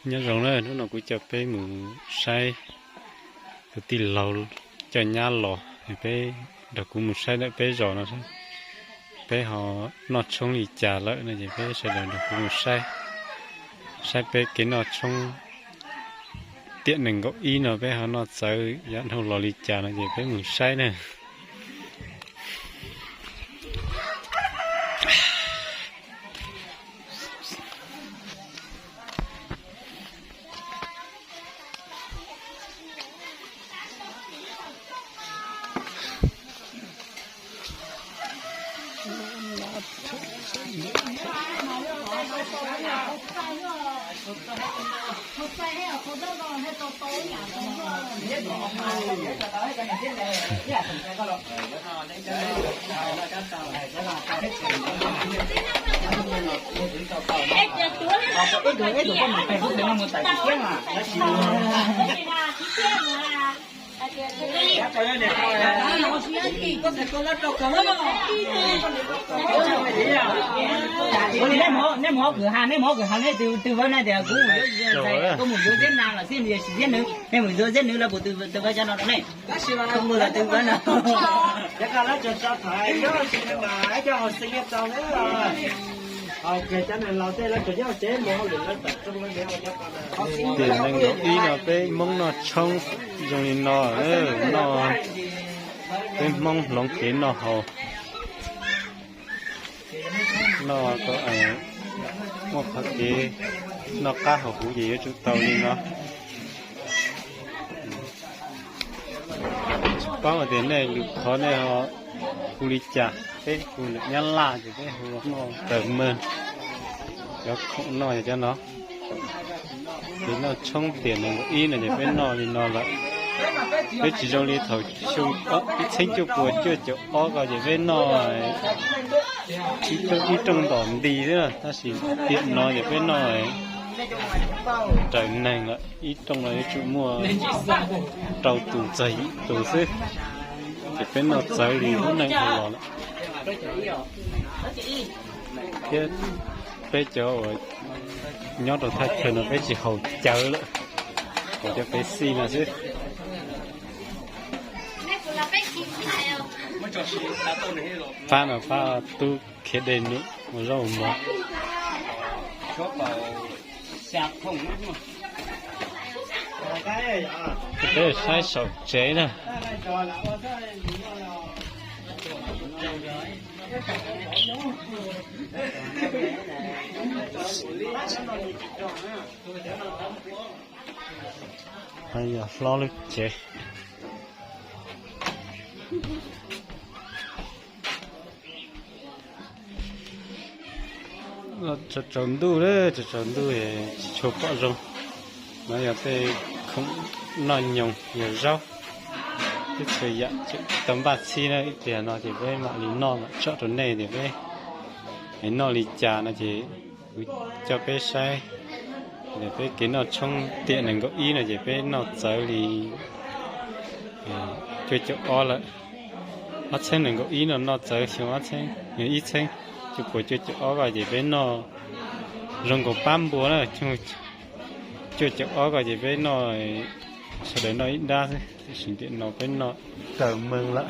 Nyob zoo na, hnub no kuv coj peb mus saib tus tij laug coj nyab los, peb nrog kuv mus saib ntawm peb zos no, peb ho noj tshoob li cas lawm no ces peb sawv daws nrog kuv mus saib, saib peb kev noj tshoob tiam nees nkaum ib no peb ho noj txawv yav dhau los li cas no ces peb mus saib na. Nej mus kwv ha, nej mus kwv ha, nej twg twg vab na tias kuv mus yuav zeb na los xij, nej mus yuav zeb nws los puas twg vab cov no rau nej? Twg vab no. Tiam nees nkaum ib no peb Hmoob noj tshoob zoo li no, noj, peb Hmoob hloov kev noj haus. Noj kom muaj qhov kev noj qab haus huv ces yuav tsum tau li no. Tsis paub tias nej lwm qhov nej ho hu li cas, peb hu ntawm Nyab Laj ces peb hu noj taws mawg. Cov khoom noj yog cov no. Ces noj tshoob tiam nees nkaum ib no ces peb noj li no lawm. Peb tsis zoo li thaum xyoo ib txhiab cuaj puas cuaj caum ob ko ces peb noj ib rooj ntom nti xwb, tab sis tiam no ces peb noj raws neeg lawm, ib rooj no yuav tsum muaj rau tus txog yim tus xwb, ces peb noj txawv li lub neej dhau los lawm. Thiab peb cov uas nyob rau thaj chaw no peb tsis haus cawv lawm, haus cov pev xij no xwb. Pab no pab tub khiav dej num ua zaub ua mov. Peb saib saum tsev na. Yog hlob lub tsev. Tsaus tsaus ntuj, tsaus tsaus ntuj tsis tshua pom zoo. No yog tej khoom noj nyoos yog zaub. Teb chaws yam tseem tsis tau npaj txhib na, ib pliag no ces peb mam li noj mam tsom rau nej tias peb noj li cas no ces kuv coj peb saib. Peb kev noj tshoob tiam nees nkaum ib no ces peb noj txawv li cuaj caum ob lawm. Ob txhiab nees nkaum ib no noj txawv xyoo ob txhiab, ib txhiab cuaj puas cuaj caum ob ko ces peb noj zoo nkaus pab npua na. Cuaj caum ob ko ces peb noj, sawv daws noj ib nrab xwb, tiam sis tiam no peb noj taws meeg lawm,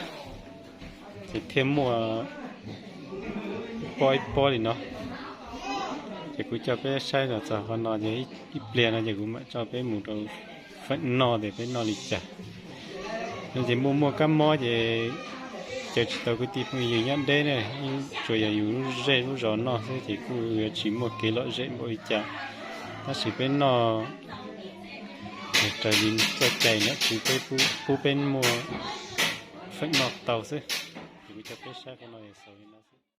ces thiaj muaj ib pob ib pob li no. Ces kuv coj peb saib los txog qhov no ces ib pliag no ces kuv mam coj peb mus rau feem noj tias peb noj li cas. No ces muaj muaj kab mob ces cawm tsis tau kwv tij phooj ywg nyob deb ne, tsuas yog yus lub zej lub zos noj xwb ces kuj yuav tsis muaj kev lom zem npaum li cas. Tab sis peb noj raws li txoj cai nam txiv peb pub peb muaj feem noj tau xwb. Ces kuv coj peb saib qhov no xaus li no xwb.